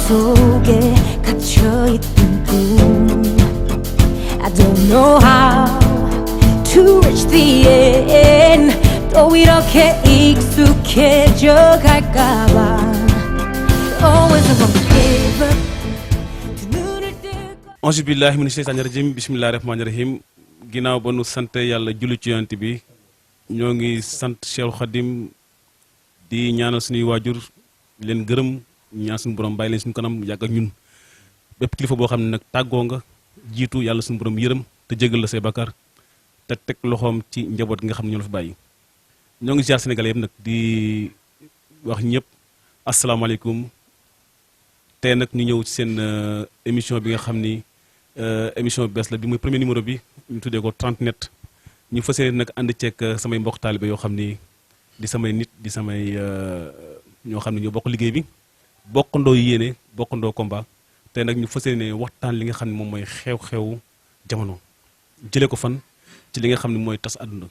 속에 갇혀있던 꿈 I don't know how to reach the end 또 이렇게 익숙해져 갈까봐 Always want to give up 두 눈을 뜨고 auzu billahi mina sheytaani rajim bismillahi rahmaani rahim ginnaaw ba nu sant yàlla julli ci yonent bi ñoo ngi sant Cheikh Khadim di ñaanal suñuy waajur leen gërëm ñaan suñu borom bàyyi leen suñu kanam yàgg ak ñun bépp kilifa boo xam ne nag tàggoo nga jiitu yàlla suñu borom yërëm te jégal la say bakkaar te teg loxoom ci njaboot gi nga xam ne ñoo la fi bàyyi ñoo ngi ziar Sénégalais yëpp nag di wax ñëpp asalaamaaleykum tey nag ñu ñëw ci seen émission bi nga xam ni émission bees la bi muy premier numéro bi ñu tuddee ko 30 net ñu fas yéene nag ànd ceeg samay mbokk taalibe yoo xam ni di samay nit di samay ñoo xam ne ñoo bokk liggéey bi bokkandoo yéene bokkandoo combat tey nag ñu fas yéene waxtaan li nga xam ne moom mooy xew-xew jamono jëlee ko fan ci li nga xam ne mooy tas àdduna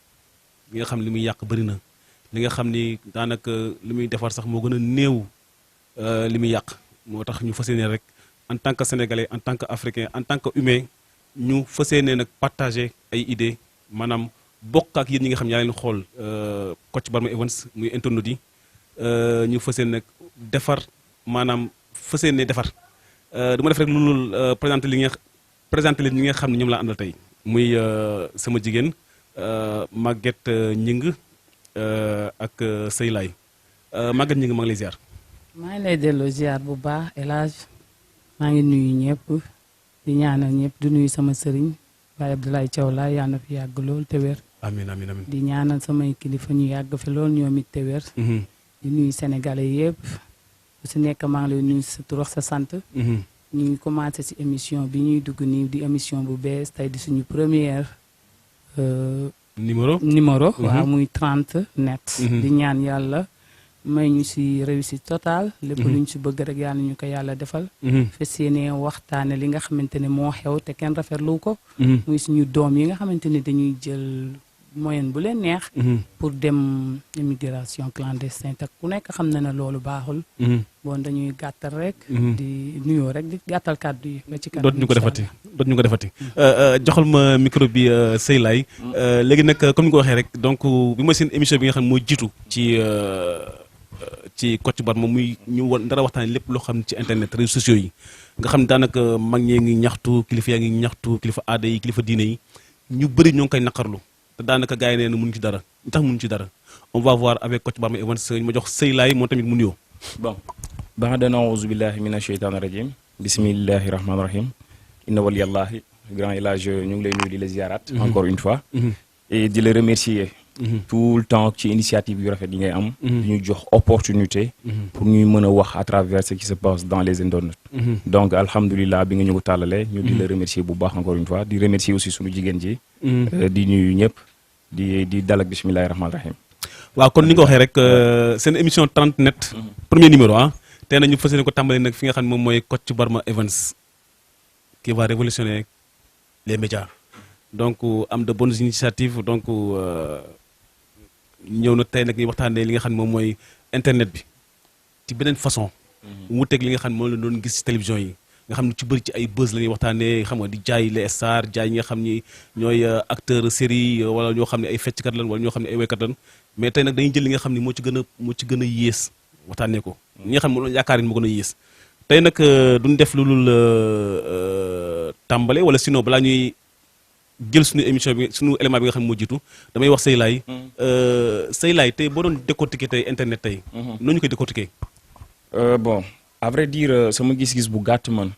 li nga xam ne li muy yàq bëri na li nga xam ni daanaka li muy defar sax moo gën a néew li muy yàq moo tax ñu fas yéene rek en tant que sénégalais en tant que africain en tant que humain ñu fas yéene nag partager ay idées maanaam bokk ak yéen ñi nga xam ne yaa leen xool Kocc Barma Events muy internautes yi ñu fas yéene nag defar maanaam fas yéene defar du ma def rek loolu présenter leen ñi nga xam ne ñoom laa àndal tey muy sama jigéen Maguette Gningue ak Sey Laye Maguette Gningue maa ngi lay ziar. maa ngi lay delloo ziar bu baax El Hadj maa ngi nuyu ñëpp di ñaanal ñëpp di nuyu sama sëriñ Baye Abdoulaye Thiaw Laye yàlla na fi yàgg lool te wér. amiin amiin amiin di ñaanal samay kilifa ñu yàgg fi lool ñoom it te wér. di nuyu sénégalais yëpp ku si nekk maa ngi lay nuyu sa tur sa sant. ñu ngi commencé si émission bi ñuy dugg nii di émission bu bees tey di suñu première. numéro. waaw muy 30 net. di ñaan yàlla may ñu si réussite totale. lépp lu ñu si bëgg rek yàlla ñu ko yàlla defal. fas yéene waxtaane li nga xamante ne moo xew te kenn rafetlu ko. muy suñu doom yi nga xamante ne dañuy jël moyen bu leen neex. pour dem immigration clandestine te ku nekk xam na ne loolu baaxul. bon dañuy gàttal rek. di nuyoo rek di gàttal kàddu yi. ba ci kanam dootuñu ko defati joxal ma micro bi Sey Laye. léegi nag comme ni ko waxee rek donc bi mooy seen émission bi nga xam ne moo jiitu. ci Kocc Barma muy ñu dara waxtaanee lépp loo xam ne ci internet réseaux sociaux yi nga xam ne daanaka mag ñee ngi ñaxtu kilifa yaa ngi ñaxtu kilifa aada yi kilifa diine yi ñu bëri ñoo ngi koy naqarlu te daanaka gars yi nee na mënuñu ci dara ñu tax mënuñu ci dara on va voir avec Kocc Barma Events ma jox Sey Laye moo tamit mu nuyoo. bon ba'da a'uuzu billahi mina sheytaani rajim bismillahi rahmaani rahim inna waliyallahi grand El Hadj ñu ngi lay nuyu di la ziarat encore une fois et di la remercier tout le temps ci initiative yu rafet yi ngay am di ñu jox opportunité pour ñuy mën a wax à travers ce qui se passe dans les internautes donc alhamdulilah bi nga ñu ko tàllalee ñu di la remercier bu baax encore une fois di remercier aussi suñu jigéen ji di nuyu ñëpp di dal ak bismillahi rahmaani rahim waaw kon ni nga ko waxee rek seen émission 30 net premier numéro tey na ñu fas yéene ko tàmbalee nag fi nga xam ne moom mooy Kocc Barma Events qui va révolutionner les médias donc am de bonnes initiatives donc ñëw na tey nag ñuy waxtaanee li nga xam ne moom mooy internet bi ci beneen façon wuuteeg li nga xam ne moom la doon gis ci télévision yi nga xam ne ci bëri ci ay buzz la ñuy waxtaanee xam nga di jaay les stars jaay ñi nga xam ni ñooy acteur série wala ñoo xam ne ay fecckat lan wala ñoo xam ne ay waykat lan mais tey nag dañuy jël li nga xam ne moo ci gën a yées waxtaanee ko ñi nga xam ne moom yaakaar ni moo gën a yées tey nag duñ def lu dul tàmbale wala sinon balaa ñuy jël suñu émission bi suñu élément bi nga xam ne moo jiitu damay wax Sey Laye Sey Laye tey boo doon décortiquer tey internet tey noo ñu koy décortiquer bon à vrai dire sama gis-gis bu gàtt man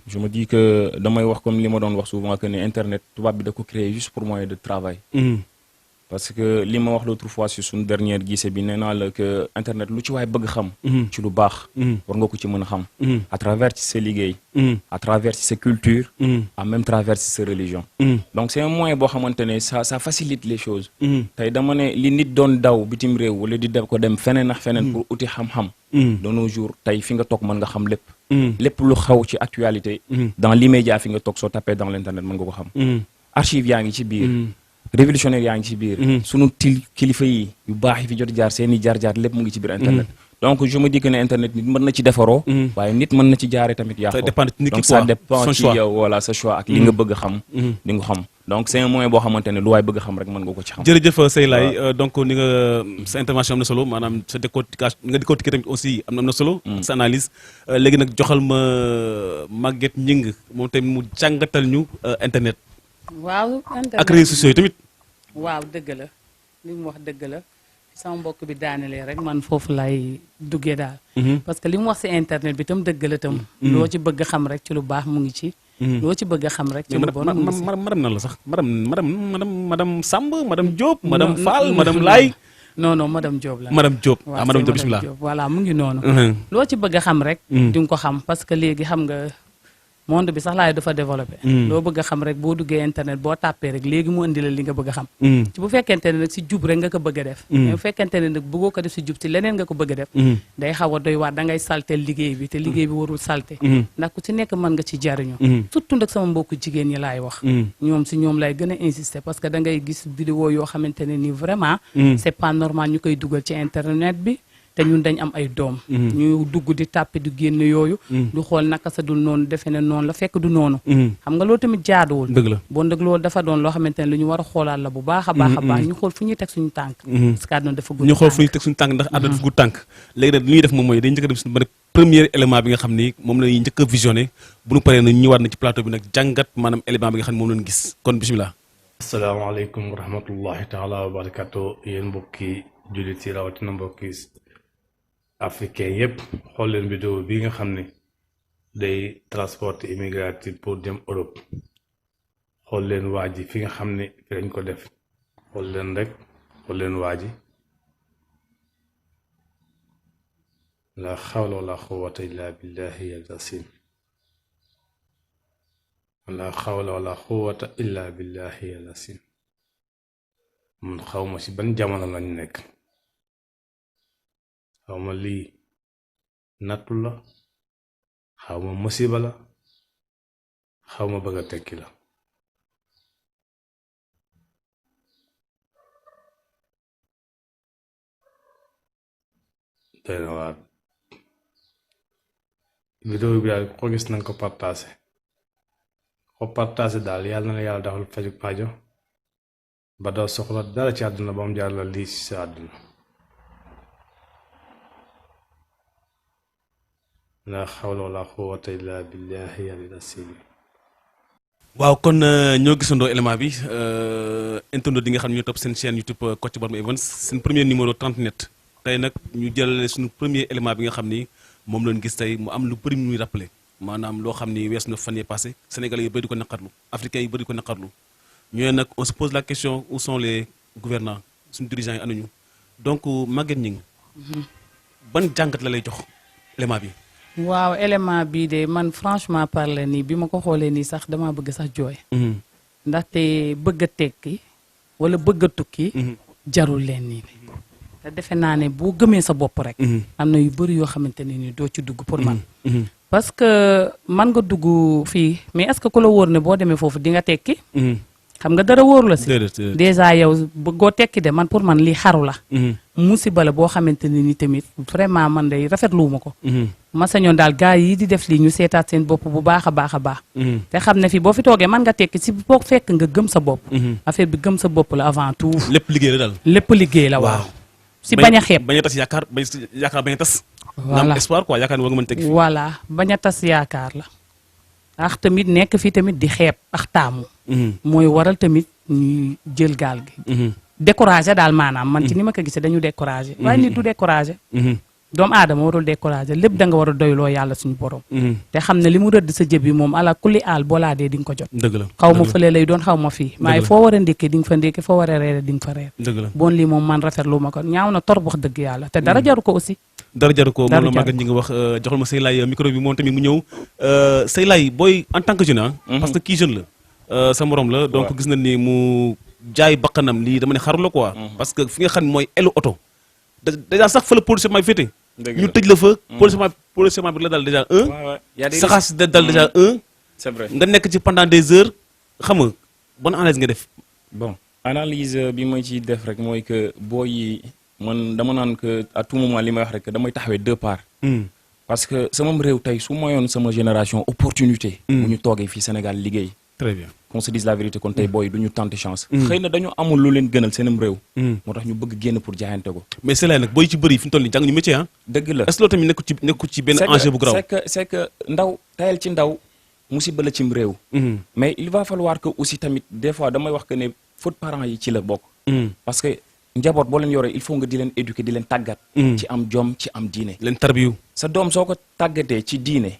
je me dis que damay wax comme li ma doon wax souvent que ne internet tubaab bi da ko créer juste pour moyen de travail parce que li ma wax l'autre fois si suñu dernière gisee bi nee naa la que internet lu ci waay bëgg xam ci lu baax war nga ko ci mën a xam à travers ci sa liggéey à travers ci sa culture à même travers ci sa religion donc c'est un moyen boo xamante ne ça facilite les choses tey dama ne li nit doon daw bitim réew wala di def ko dem feneen ak feneen pour uti xam-xam de nos jours tey fi nga toog mën nga xam lépp lépp lu xew ci actualité dans l'immédiat fi nga toog soo tapé dans l'internet mën nga ko xam archive yaa ngi ci biir révolutionnaire yaa ngi ci biir sunu kilifa yi yu baax yi fi jot jaar seeni jaar-jaar lépp mu ngi ci biir internet donc je me dis que ne internet nit mën na ci defaroo waaye nit mën na ci jaare tamit yàqoo donc ça dépend ci yow voilà sa choix ak li nga bëgg xam li nga xam donc c'est un moyen boo xamante ne lu waay bëgg xam rek mën nga ko ci xam jërëjëf Sey Laye donc ni nga sa intervention am na solo maanaam sa décortication nga décortiquer tamit aussi am na solo sa analyse léegi nag joxal ma Maguette Gningue moom tamit mu jàngatal ñu internet waaw internet ak réseaux sociaux yi tamit waaw dëgg la li mu wax dëgg la sama mbokk bi daanelee rek man foofu lay duggee daal parce que li mu wax si internet bi tam dëgg la tam loo ci bëgg xam rek ci lu baax mu ngi ci loo ci bëgg xam rek ci lu bon mu ngi ci madame nan la sax madame Samb madame Diop madame Fall madame Laye non madame Diop la madame Diop madame Diop bismillah voilà mu ngi noonu loo ci bëgg xam rek di nga ko xam parce que léegi xam nga monde bi sax laay dafa développé loo bëgg a xam rek boo duggee internet boo tàppee rek léegi mu indi la li nga bëgg a xam ci bu fekkente ne nag si jub rek nga ko bëgg a def mais bu fekkente ne nag bëggoo ko def si jub ci leneen nga ko bëgg a def day xaw a doy waar da ngay saltel liggéey bi te liggéey bi warul salte ndax ku ci nekk mën nga ci jariñu surtout nag sama mbokku jigéen ñi laay wax ñoom si ñoom lay gën a insister parce que da ngay gis vidéo yoo xamante ne ni vraiment c'est pas normal ñu koy dugal ci internet bi te ñun dañ am ay doom ñu dugg di tàppe di génn yooyu du xool naka sa dul noonu defe ne noonu la fekk du noonu xam nga loolu tamit jaaduwul dëgg la bon nag loolu dafa doon loo xamante ne lu ñu war a xoolaat la bu baax a baax a baax ñu xool fu ñuy teg suñu tànk parce que àdduna dafa gudd ñu xool fu ñuy teg suñu tànk ndax àdduna dafa gudd tànk léegi nag li ñuy def moom mooy dañ njëkk a dem suñu premier élément bi nga xam ni moom la ñuy njëkk a visionné bu ñu paree nag ñëwaat na ci plateau bi nag jàngat maanaam élément bi nga xam ne moom lañu gis kon bismillah asalaamaaleykum wa rahmatullahi taala wa barakatu yéen mbokki jullit yi rawatina mbokki africain yépp xool leen vidéo bi nga xam ne day transporter immigré pour dem Europe xool leen waa ji fi nga xam ne fi lañ ko def xool leen rek xool leen waa ji la xawla wala quwwata illa billahi al-azim la xawla wala quwwata illa billahi al-azim mun xawma ci ban jamono lañ nekk xawma lii nattu la xawma musiba la xawma bëgg a tekki la doy na waar vidéo bi daal ko gis nañ ko partagé daal yàlla na la yàlla defal faju pajo ba doo soxla dara ci àdduna ba mu jaar la lii ci sa àdduna la xawla wala quwwata illa billahi al-azim waaw kon ñoo gisandoo élément bi internet di nga xam ne ñoo topp seen chaîne YouTube Kocc Barma Events seen premier numéro 30 net tey nag ñu jëlale suñu premier élément bi nga xam ni moom lañ gis tey mu am lu bëri muy rappelé maanaam loo xam ni wees na fan yee passé sénégalais yi bëri di ko naqarlu africains yi bëri di ko naqarlu ñooy nag on se pose la question où sont les gouvernants suñu dirigeants yi anuñu donc Maguette Gningue ban jàngat la lay jox élément bi waaw élément bii de man franchement parler nii bi ma ko xoolee nii sax damaa bëgg sax jooy ndaxte bëgg a tekki wala bëgg a tukki jarul leen nii te defe naa ne boo gëmee sa bopp rek am na yu bëri yoo xamante ne ni doo ci dugg pour man parce que man nga dugg fii mais est-ce que ku la wóor ne boo demee foofu di nga tekki xam nga dara wóoru la si déjà yow bëggoo tekki de man pour man lii xaru la musiba la boo xamante ne ni tamit vraiment man day rafetluwuma ko ma sañoon daal gars yi di def lii ñu seetaat seen bopp bu baax a baax a baax te xam ne fii boo fi toogee man nga tekki si boo fekk nga gëm sa bopp affaire bi gëm sa bopp la avant tout lépp liggéey la daal lépp liggéey la waaw si bañ a xeeb bañ a tas yaakaar bañ a tas nga am espoir quoi yaakaar ne war nga mën tekki voilà bañ a tas yaakaar la ak tamit nekk fii tamit di xeeb ak taamu mooy waral tamit ñuy jël gaal gi découragé daal maanaam man ci ni ma ko gisee dañu découragé waaye nit du découragé doomu aadama warul découragé lépp da nga war a doyloo yàlla suñu borom te xam ne li mu rëdd sa jëb bi moom ala kulli aal boo laa dee di nga ko jot dëgg la xaw ma fële lay doon xaw ma fii maaye foo war a ndékkee di nga fa ndékkee foo war a reere di nga fa reer dëgg la bon lii moom man rafetlu ma ko ñaaw na torop wax dëgg yàlla te dara jaru ko aussi dara jaru ko moom la Maguette Gningue wax joxal ma Sey Laye micro bi moom tamit mu ñëw Sey Laye booy en tant que jeune parce que kii jeune la sa morom la donc gis na ni mu jaay bakkanam lii dama ne xaru la quoi parce que fi nga xam ne mooy elu oto déjà sax fa la policièrement féete ñu tëj la fa policièrement bi la dal déjà saxaas dal déjà c'est vrai nga nekk ci pendant des heures xam nga bonne analyse nga def bon analyse bi ma ci def rek mooy que booy yi man dama naan que à tout moment li may wax rek damay taxawee deux parts. parce que sama réew tey su mayoon sama génération opportunité. bu ñu toogee fii Sénégal liggéey. très bien qu'on se dise la vérité kon tey booy du ñu tenter chance. xëy na dañu amul lu leen gënal seenam réew. moo tax ñu bëgg génn pour jaayante ko. mais c'est là nag booy ci bëri fi mu toll nii jàng ñu métier ah. dëgg la est-ce que loolu tamit nekkul ci benn enjeu bu garaaw. c'est que ndaw tayal ci ndaw musiba la cim réew. mais il va falloir que aussi tamit des fois damay wax que ne faute parents yi ci la bokk. parce que njaboot boo leen yoree il faut nga di leen éduquer di leen tàggat. ci am jom ci am diine. leen tarbiyu. sa doom soo ko tàggatee ci diine.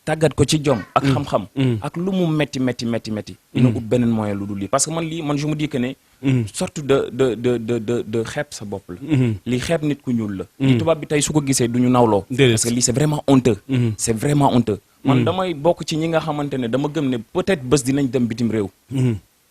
tàggat ko ci jom ak xam-xam. ak lu mu metti. dina ut beneen moyen lu dul lii parce que man je me dis que ne. sorte de xeeb sa bopp la. lii xeeb nit ku ñuul la. li tubaab bi tey su ko gisee du ñu nawloo. parce que lii c'est vraiment honteux. c'est vraiment honteux. man damay bokk ci ñi nga xamante ne dama gëm ne peut-être bés dinañ dem bitim réew.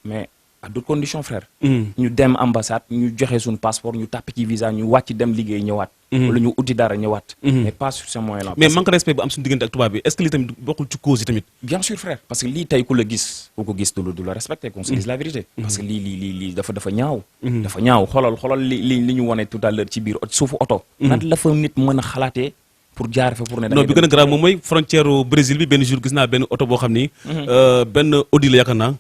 mais à d'autres conditions frère. ñu dem ambassade ñu joxe suñu passeport ñu tàpp ci visa ñu wàcc dem liggéey ñëwaat. wala ñu uti dara ñëwaat. mais pas sur ce moyen là. mais manque de respect bu am suñu diggante ak tubaab bi est-ce que lii tamit bokkul ci cause yi tamit. bien sûr frère parce que lii tey ku la gis ku ko gis du la respecter qu'on se dise la vérité. parce que lii dafa ñaaw. dafa ñaaw xoolal li ñu wone tout à l'heure ci biir suufu oto. nan la fa nit mën a xalaatee. pour jaar fa pour ne non bi gën a grave moom mooy frontière Brésil bi benn jour gis naa benn oto boo xam ni. benn Audi la yaakaar naa.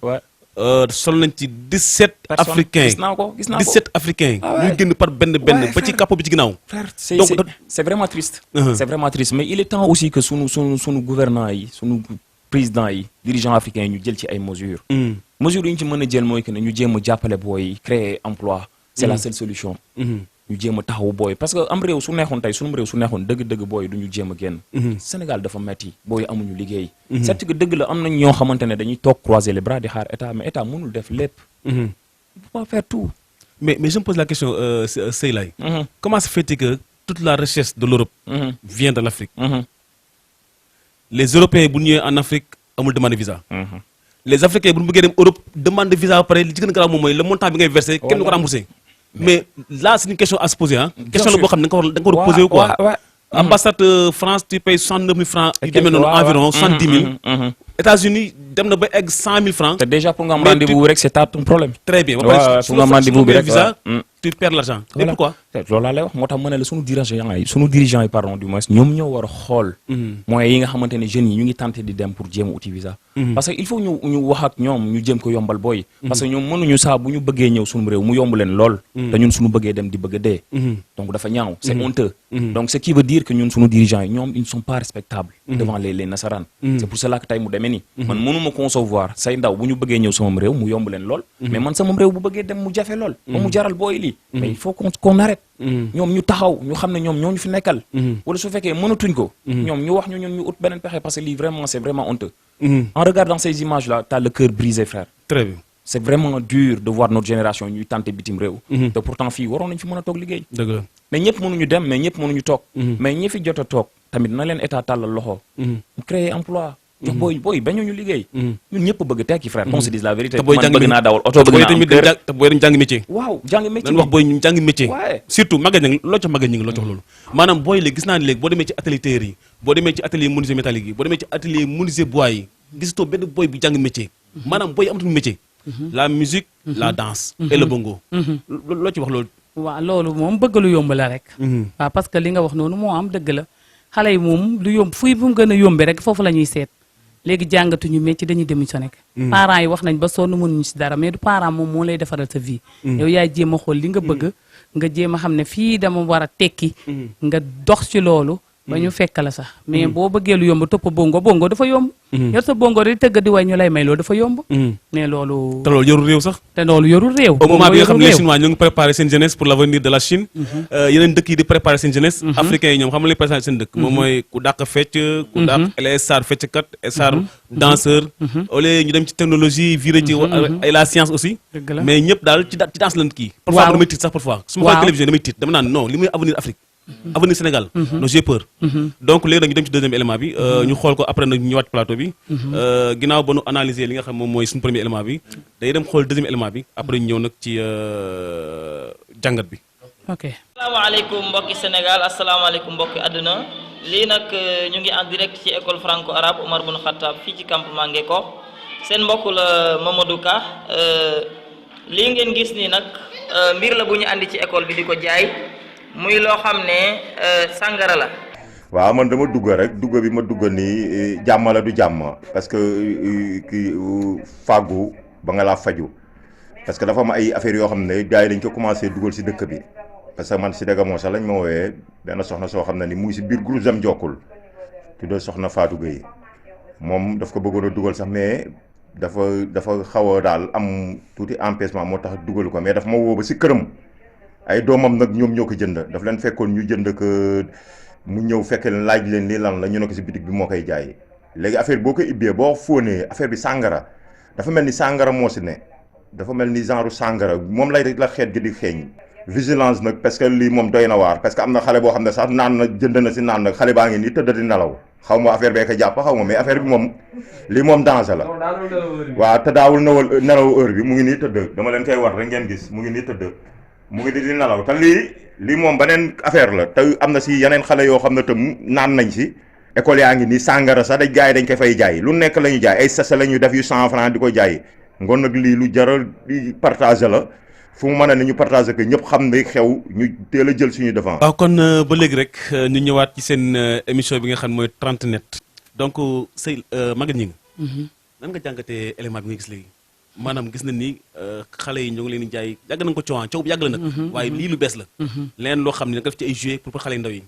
sol nañ ci 17 africains. gis naa ko 17 africains. ñu génn par benn ba ci capot bi ci ginnaaw. c'est vraiment triste. c'est vraiment triste mais il est temps aussi que sunu gouvernants yi sunu présidents yi dirigeants africains yi ñu jël ci ay mesures. mesures yi ñu ci mën a jël mooy que ne ñu jéem a jàppale booy créer emploi. c'est la seule solution. ñu jéem a taxawu booy parce que am réew su neexoon tey sunu réew su neexoon dëgg booy du ñu jéem a génn. Sénégal dafa metti booy amuñu liggéey. c'est que dëgg la am nañ ñoo xamante ne dañuy toog croiser les bras di xaar état mais état mënul def lépp. il faut pas faire tout. mais je me pose la question Seylaye. Comment se fait-il que toute la richesse de l'Europe vient de l'Afrique. Les Européens bu ñëwee en Afrique amul demande de visa. Les Africains bu ñu bëggee dem Europe demande de visa ba pare li ci gën a garaaw moom mooy le montant bi ngay versé kenn du ko remboursé. mais là c'est une question à se poser ah. question la boo xam ne da nga ko war a poser quoi. ambassade France tu payes 69 000 francs. yu demee noonu environ 70 000. États-Unis dem na ba egg 100 000 francs. te déjà pour nga am rendez-vous rek c'est un problème. très bien pour nga am rendez-vous bi rek visa tu perds l'argent. et pourquoi. loolu laa lay wax moo tax ma ne la sunu dirigeants yi pardon du moins ñoom ñoo war a xool. moyens yi nga xamante ne jeunes yi ñu ngi tenté di dem pour jéem a uti visa. parce que il faut ñu wax ak ñoom ñu jéem ko yombal booy. parce que ñoom mënuñu saa bu ñu bëggee ñëw sunu réew mu yomb leen lool. te ñun suñu bëggee dem di bëgg a dee. donc dafa ñaaw c'est honteux. donc ce qui veut dire que ñun sunu dirigeants yi ñoom ils ne sont pas respectables. devant les nasaraan. c'est pour cela que tey mu demee nii. man mënuma concevoir say ndaw bu ñu bëggee ñëw sama réew mu yomb leen lool. mais man sama réew bu bëggee dem mu jafe lool. ba mu jaral booy lii. mais il faut qu'on arrête. ñoom ñu taxaw ñu xam ne ñoom ñoo ñu fi nekkal. wala su fekkee mënatuñ ko. ñoom ñu wax ñu ñun ñu ut beneen pexe parce que lii vraiment c'est vraiment honteux. En regardant ces images là t'as le cœur brisé frère. très bien. c'est vraiment dur de voir notre génération ñuy tenter bitim réew. te pourtant fii waroon nañ fi mën a toog liggéey. dëgg la mais ñëpp mënuñu dem mais ñëpp mënuñu toog. mais ñi fi jot a toog tamit na leen état tàllal loxo. créer emploi. jox booy bañuñu liggéey. ñun ñëpp bëgg tekki frère. qu'on se dise la vérité. te booy man bëgg naa dawal oto bëgg naa am kër te booy dañu jàng métier. waaw jàng métier dañu wax booy ñu jàng métier. waaye surtout magasin ñi loo jox magasin ñi loo jox loolu. maanaam booy léegi gis naa ne léegi boo demee ci atelier tailleur yi boo demee ci atelier menuisier métallique yi boo demee ci atelier menuisier bois yi gisatoo benn booy bu jàng métier. maanaam booy amatuñu métier. la musique la danse et le bongo. loo ci wax loolu. waaw loolu moom bëgg lu yomb la rek. waaw parce que li nga wax noonu moo am dëgg la xale yi moom lu yomb fuy bu mu gën a yombe rek foofu la ñuy seet léegi jàngatuñu métier dañuy démissionné. parents yi wax nañ ba sonn mënuñu ci dara mais du parent moom moo lay defaral sa vie. yow yaay jéem a xool li nga bëgg nga jéem a xam ne fii dama war a tekki. nga dox ci loolu. ba ñu fekk la sax mais boo bëggee lu yomb topp bongo dafa yomb. yor sa bongo di tëgg di way ñu lay may loolu dafa yomb. mais loolu. te loolu yorul réew sax. te loolu yorul réew. au moment bi nga xam ne les Chinois ñoo ngi préparé seen jeunesse pour l'avenir de la Chine. yeneen dëkk yi di préparé seen jeunesse. africains yi ñoom xam nga li préparé seen dëkk. moom mooy ku dàq fecc. ku dàq les star fecckat star danseur. au lieu ñu dem ci technologie viré ci et la science aussi. mais ñëpp daal ci danse lañ kii. parfois damay tiit sax parfois. su ma xoolee télévision damay tiit dama naan non li muy avenir Afrique. avenir Sénégal. non j'ai peur. donc léegi nag ñu dem ci deuxième élément bi ñu xool ko après nag ñu ñëwaat plateau bi. ginnaaw ba nu analyser li nga xam moom mooy suñu premier élément bi day dem xool deuxième élément bi après ñu ñëw nag ci jàngat bi. ok. asalaamaaleykum mbokki Sénégal asalaamaaleykum mbokki àdduna lii nag ñu ngi en direct ci école franco arabe Omar Bun Khattab fii ci campement Ngeko seen mbokk la Mamadou Ka lii ngeen gis nii nag mbir la bu ñu andi ci école bi di ko jaay. muy loo xam ne sàngara la. waaw man dama dugg rek dugg bi ma dugg nii jàmm la du jàmm parce que ki fàggu ba nga laa faju parce que dafa am ay affaires yoo xam ne gars yi dañ ko commencé dugal si dëkk bi parce que man si dëgg moo sax lañ ma woowee benn soxna soo xam ne ni mu ngi si biir groupe Jam Jokkul tudd soxna Fatou Gueye moom daf ko bëggoon a dugal sax mais dafa xaw a daal am tuuti empêchement moo tax dugalu ko mais daf ma woo ba si këram ay doomam nag ñoom ñoo ko jënd daf leen fekkoon ñu jënd ko mu ñëw fekk leen laaj leen lii lan la ñu ne ko si bitig bi moo koy jaay léegi affaire boo ko ibbee boo fóonee affaire bi sàngara dafa mel ni sàngara moo si ne dafa mel ni genre sàngara moom lay la xeet gi di xeeñ vigilance nag parce que lii moom doy na waar parce que am na xale boo xam ne sax naan na jënd na si naan nag xale baa ngi nii tëdd di nelaw xaw ma affaire bee ko jàpp xaw ma mais affaire bi moom lii moom danger la waaw te daawul nelaw heure bi mu ngi nii tëdd dama leen koy war rek ngeen gis mu ngi nii tëdd mu ngi di nelaw te lii moom beneen affaire la te am na si yeneen xale yoo xam ne tam naan nañ si école yaa ngi nii sàngara sax dañ gars yi dañ ko fay jaay lu nekk la ñu jaay ay sachet la ñu def yu 100 francs di ko jaay ngoon nag lii lu jaral di partager la fu mu mën a ne ñu partager que ñëpp xam ne xew ñu teel a jël suñu devant. waaw kon ba léegi rek ñu ñëwaat ci seen émission bi nga xam mooy 30 net donc sëy Maguette Gningue nan nga jàngatee élément bi nga gis léegi maanaam gis nañ ni xale yi ñoo ngi leen di jaay yàgg nañ ko coow bu yàgg la nag waaye lii lu bees la leneen loo xam ne nga def ci ay jouet pour xale yu ndaw yi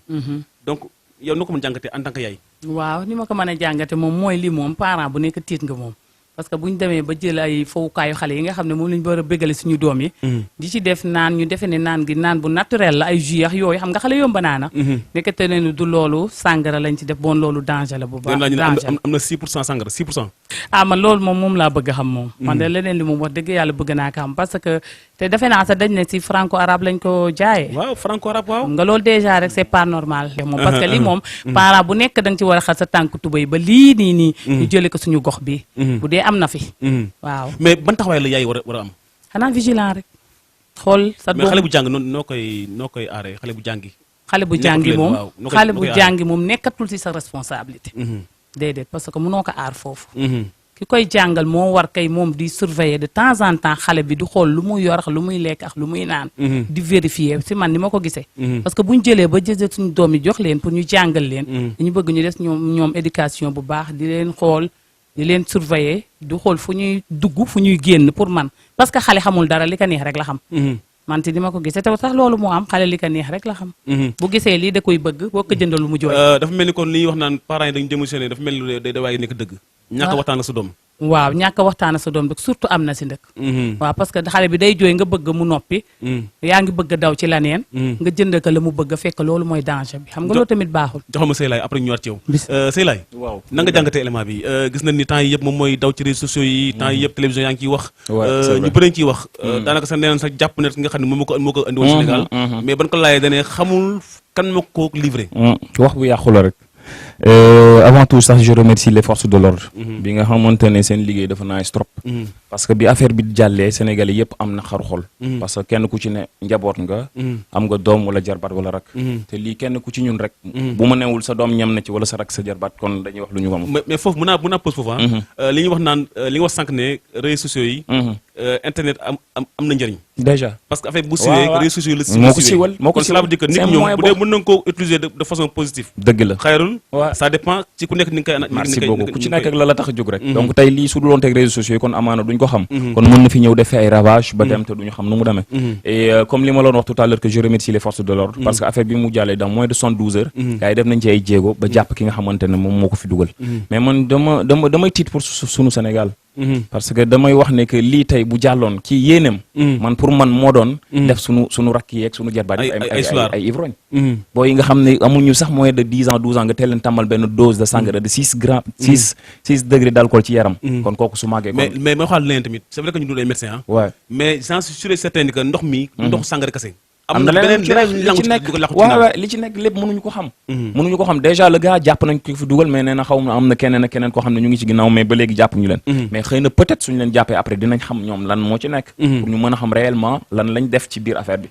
donc yow noo ko mën jàngatee en tant que yaay. waaw ni ma ko mën a jàngate moom mooy lii moom parent bu nekk tiit nga moom parce que bu ñu demee ba jël ay fowukaayu xale yi nga xam ne moom lañu war a bégale suñu doom yi di ci def naan ñu defe ne naan gi naan bu naturel la ay jus ak yooyu xam nga xale yomba naana nekkate ne du loolu sàngara lañ ci def bon loolu danger la bu baax danger am na 6% sàngara 6%. ah man loolu moom laa bëgg a xam moom man de leneen li moom wax dëgg yàlla bëgg naa ko xam parce que te defe naa sax dañ ne si franco arabe lañ ko jaayee waaw franco arabe waaw nga loolu déjà rek c'est pas normal moom parce que lii moom parent bu nekk da nga ci war a xal sa tànk tubéy ba lii nii ñu jële ko suñu gox bi bu dee am na fi waaw mais ban taxawaay la yaay war a am xanaa vigilant rek xool sa doom mais xale bu jàng noonu noo koy aaree xale bu jàngi xale bu jàngi moom nekkatul si sa responsabilité déedéet parce que mënoo ko aar foofu ki koy jàngal moo war kay moom di surveiller de temps en temps xale bi di xool lu muy yor ak lu muy lekk ak lu muy naan di vérifier si man ni ma ko gisee parce que bu ñu jëlee ba jël suñu doom yi jox leen pour ñu jàngal leen dañu bëgg ñu des ñoom éducation bu baax di leen xool di leen surveiller di xool fu ñuy dugg fu ñuy génn pour man parce que xale xamul dara li ko neex rek la xam man ti di ma ko gisee te sax loolu moo am xale li ko neex rek la xam bu gisee lii da koy bëgg boo ko jëndal lu mu jooy dafa mel ni kon li ñuy wax naan parents yi dañu démissionné dafa mel ni day waaye nekk dëgg ñàkk waxtaan ak sa doom waaw ñàkk waxtaan ak sa doom surtout am na si ndëkk waaw parce que xale bi day jooy nga bëgg mu noppi yaa ngi bëgg daw ci laneen nga jënd ko la mu bëgg fekk loolu mooy danger bi xam nga loolu tamit baaxul joxama Seylaay après ñu ñëwaat ci yow Seylaay waaw na nga jàngatee élément bi gis nañ ni temps yi yëpp moom mooy daw ci réseaux sociaux yi temps yi yëpp télévision yaa ngi ciy wax ñu bëri ciy wax daanaka sax nee nañ sax jàpp net nga xam ne moo ko andi woon Sénégal mais ban ko laajee dane xamul kan moo ko livré wax bu yàqu la rek avant tout sax je remercie les forces de l'ordre bi nga xamante ne seen liggéey dafa nice trop parce que bi affaire bi jàllee Sénégalais yëpp am na xaru xol parce que kenn ku ci ne njaboot nga am nga doom wala jarbaat wala rak te lii kenn ku ci ñun rek bu ma newul sa doom ñam na ci wala sa rak sa jarbaat kon dañuy wax lu ñu xam mais foofu mën naa pose foofu li ñuy wax naan li nga wax sànq ne réseaux sociaux yi internet am na njëriñ déjà parce que affaire bu siwee réseaux sociaux la moo ko siwal moo ko cela veut dire que nit ñoom bu dee mën nañ koo utiliser de façon positive dëgg la xayrun ça dépend ci ku nekk ni nga koy merci beaucoup ku ci nekk ak la tax a jóg rek donc tey lii su duloon teg réseaux sociaux yi kon amaana duñ ko xam kon mën na fi ñëw def fi ay ravage ba dem te duñu xam nu mu demee et comme li ma loon wax tout à l'heure que je remercie les forces de l'ordre parce que affaire bi mu jàllee dans moins de 72 heures gars yi def nañ ci ay jéego ba jàpp ki nga xamante ne moom moo ko fi dugal mais man damay tiit pour sunu Sénégal parce que damay wax ne que lii tey bu jàlloon ci yéenem man pour man moo doon def sunu rakk yeeg sunu jarbaat ay ivrogne boo yi nga xam ne amuñu sax moins de 10 ans 12 ans nga teel leen tàmmal benn dose de sangara de 6 grammes 6 degrés d'alcool ci yaram kon kooku su màggee mais ma waxal leen tamit c'est vrai que ñu dul ay médecin mais j'en suis sûr et certain que ndox mi ndox sangara kese am na leneen li ci nekk lépp mënuñu ko xam déjà le gars jàpp nañ ko fi dugal mais nee na xaw ma am na keneen ak keneen koo xam ne ñu ngi ci ginnaaw mais ba léegi jàpp ñu leen mais xëy na peut-être suñu leen jàppee après dinañ xam ñoom lan moo ci nekk pour ñu mën a xam réellement lan lañ def ci biir affaire bi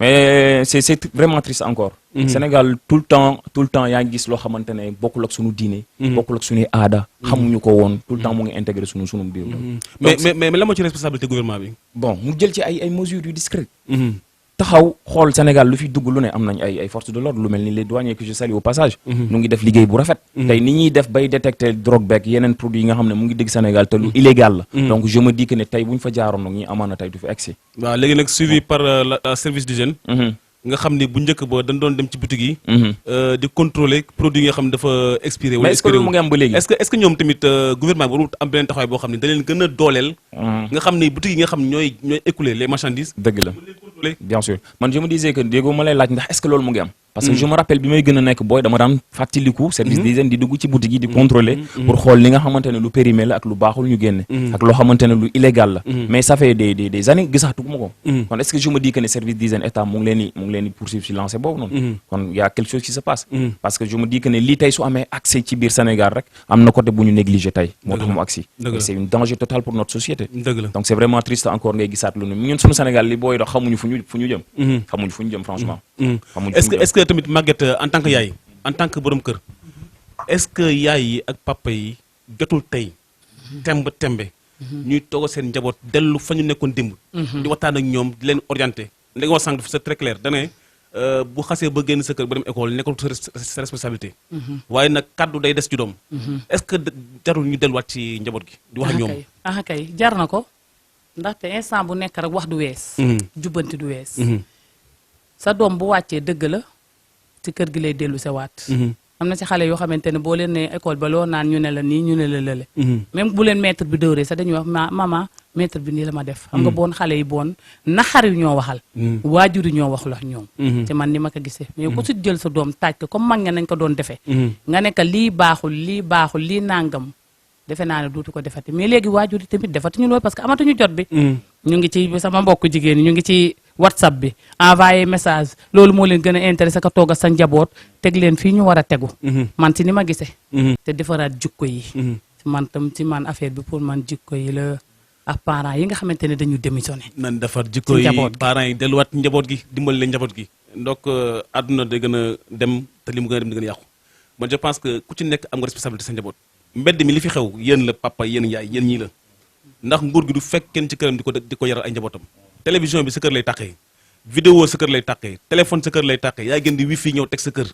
mais c'est vraiment triste encore Sénégal tout le temps yaa ngi gis loo xamante ne bokkul ak suñu diine bokkul ak suñuy aada xamuñu ko woon tout le temps mu ngi intégré suñu biir mais lan moo ci responsabilité gouvernement bi bon mu jël ci ay mesures yu discrètes taxaw xool Sénégal lu fi dugg lu ne am nañ ay forces de l'ordre lu mel ni les douaniers que je salue au passage ñu ngi def liggéey bu rafet tey ni ñuy def bay détecter drogue beeg yeneen produits yi nga xam ne mu ngi dégg Sénégal te lu illégal la donc je me dis que ne tey bu ñu fa jaaroon nag ñi amaana tey du fi egsi waaw léegi nag suivi par service d'hygiène nga xam ne bu njëkk ba dañ doon dem ci boutique yi di contrôler produit yi nga xam ne dafa expiré wala est-ce que loolu mu ngi am ba léegi est-ce que ñoom tamit gouvernement bi warul am beneen taxawaay boo xam ne da leen gën a dooleel nga xam ne boutique yi nga xam ne ñooy écouler les marchandises dëgg la bien sûr man je me disais que déggoo ma lay laaj ndax est-ce que loolu mu ngi am parce que je me rappelle bi may gën a nekk booy dama daan fàttaliku service d'hygiène di dugg ci boutique yi di contrôler pour xool li nga xamante ne lu périmé la ak lu baaxul ñu génne ak loo xamante ne lu illégal la mais ça fait des années gisaatu ma ko kon est-ce que je me dis que ne service d'hygiène état mu ngi leen di poursuivre ci lancé boobu noonu kon y a quelque chose qui se passe parce que je me dis que ne lii tey su amee accès ci biir Sénégal rek am na côté bu ñu négligé tey moo tax mu agsi et c'est une danger total pour notre société donc c'est vraiment triste encore ngay gisaat lu ñun suñu Sénégal li booy dox xamuñu fu ñu jëm xamuñu fu ñu jëm franchement est-ce que tamit Maguette en tant que yaay en tant que borom kër est-ce que yaay yi ak papa yi jotul tey tembe ñuy toog seen njaboot dellu fa ñu nekkoon démb di waxtaan ak ñoom di leen orienté li nga wax sànq c'est très clair dane bu xasee ba génn sa kër ba dem école nekkul sa responsabilité waaye nag kaddu day des ci doom est-ce que jarul ñu delluwaat ci njaboot gi di wax ak ñoom kay jar na ko ndaxte instant bu nekk rek wax du wees jubbanti du wees sa doom bu wàccee dëgg la ci kër gi lay dellu sewaat am na ci xale yoo xamante ne boo leen ne école ba loo naan ñu ne la nii ñu ne la lële même bu leen maître bi dóoree sax dañuy wax maman maître bi nii la ma def xam nga boon xale yi boon naxar yu ñoo waxal waajur yi ñoo waxul ak ñoom te man ni ma ko gisee mais ku si jël sa doom taaj ko comme mag nga nañ ko doon defee nga nekk lii baaxul lii nangam defe naa ne dootu ko defati mais léegi waajur yi tamit defatuñu loolu parce que amatuñu jot bi ñu ngi ci sama mbokk jigéen ñi ñu ngi ci WhatsApp bi envoyé message loolu moo leen gën a intéressé ka toog a sa njaboot teg leen fii ñu war a tegu man ci ni ma gisee te defaraat jikko yi ci man affaire bi pour man jikko yi la ak parents yi nga xamante ne dañu démissionné nan defar jikko yi parents yi delluwaat njaboot gi dimbali leen njaboot gi donc àdduna day gën a dem te li mu gën a dem di gën a yàqu man je pense que ku ci nekk am nga responsabilité sa njaboot mbedd mi li fi xew yéen la papa yéen yaay yéen ñii la ndax nguur gi du fekk kenn ci këram di ko yaral ay njabootam télévision bi sa kër lay tàqee vidéo sa kër lay tàqee téléphone sa kër lay tàqee yaay gën di wifi ñëw teg sa kër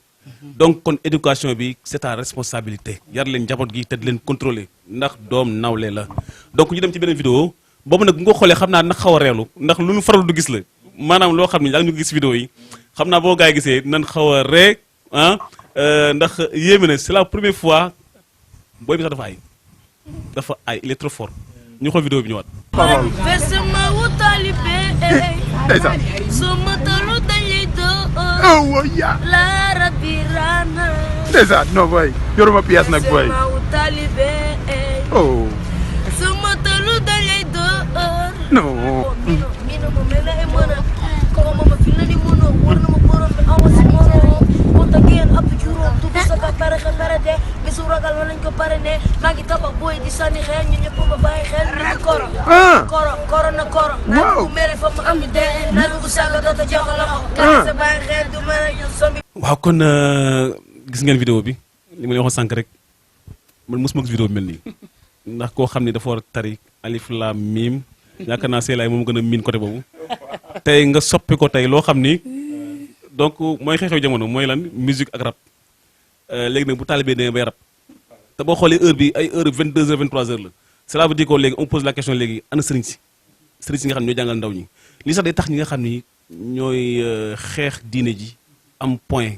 donc kon éducation bi c'est ta responsabilité yar leen njaboot gi te di leen contrôler ndax doom nawle la donc ñu dem ci beneen vidéo boobu nag bu nga xoolee xam naa nag xaw a reelu ndax lu ñu faral du gis la maanaam loo xam ne yaa ngi ñu gis vidéo yi xam naa boo gaa yi gisee nan xaw a ree ndax yéeme na c'est la première fois booy bi sax dafa ay il est trop fort ñu xool vidéo bi ñëwaat. ndeysaan non boy yoruma pièce nag boy oh non waaw kon gis ngeen vidéo bi li ma leen waxoon sànq rek man mosuma gis vidéo bi mel nii ndax koo xam ne dafa war a tari alif laam miim yaakaar naa seelaay moom gën a miin côté boobu tey nga soppi ko tey loo xam ni donc mooy xew-xew jamono mooy lan musique ak rap léegi nag bu taalibee dee bay rap te boo xoolee heure bi ay heure 22h 23h la cela veut dire que léegi on pose la question léegi ana sëriñ si nga xam ne ñooy jàngal ndaw ñi li sax day tax ñi nga xam ni ñooy xeex diine ji am poñ